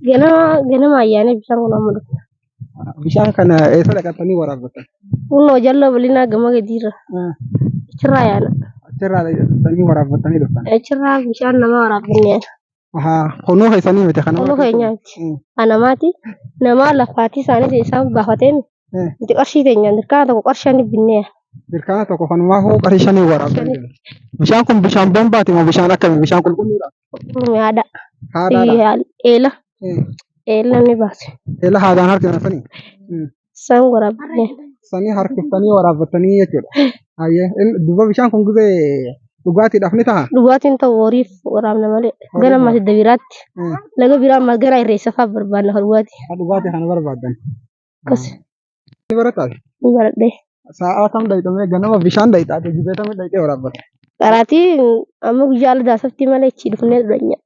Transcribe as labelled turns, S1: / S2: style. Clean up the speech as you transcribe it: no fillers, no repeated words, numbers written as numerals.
S1: Ganama ganama ayyaanee bishaan kun amma dhufe.
S2: Bishaan kana eessa dhaqattanii waraabbattan?
S1: Kunoo jalloo bal'inaa gama gadiirra. Achirraa yaana.
S2: Achirraa dhaqattanii waraabbattanii dhuftan.
S1: Achirraa bishaan nama waraabbanne yaana.
S2: Ahaa, kunuu keessanii miti kana.
S1: Kunuu keenya miti. Anamaati. Namaa lafaatii isaanii isaan baafateen nuti qarshii teenyaan dirqama tokko qarshii shanii binnee yaana.
S2: Dirqama tokko kanumaa hoo qarshii shanii waraabbatanii. Bishaan kun bishaan bombaati moo bishaan akkamii? Bishaan qulqulluudha?
S1: Qulqulluu haadha.
S2: Haadhaadha.
S1: Eela. Eela ni baase.
S2: Eela haadhaan harkifamanii.
S1: Isaan waraabbanne.
S2: Sanii harkiftanii waraabbatanii jechuudha. Hayyee duuba bishaan kun gizee dhugaatiidhaaf ni ta'a.
S1: Dhugaatiin ta'u horiif waraabna malee. Gara madda biraatti. Laga biraa ammas gara irreessa fa'aa barbaadna dhugaatii.
S2: Dhugaatii kana barbaaddan.
S1: Akkas.
S2: Ni barataa?
S1: Ni baradhee.
S2: Sa'aa kam dhayxamee ganama bishaan dhayxaa gizee kamii dhayxee waraabbatta?
S1: Qaraatii amma guyyaa ala daasaftii malee ichi dhufnee dhudhanya.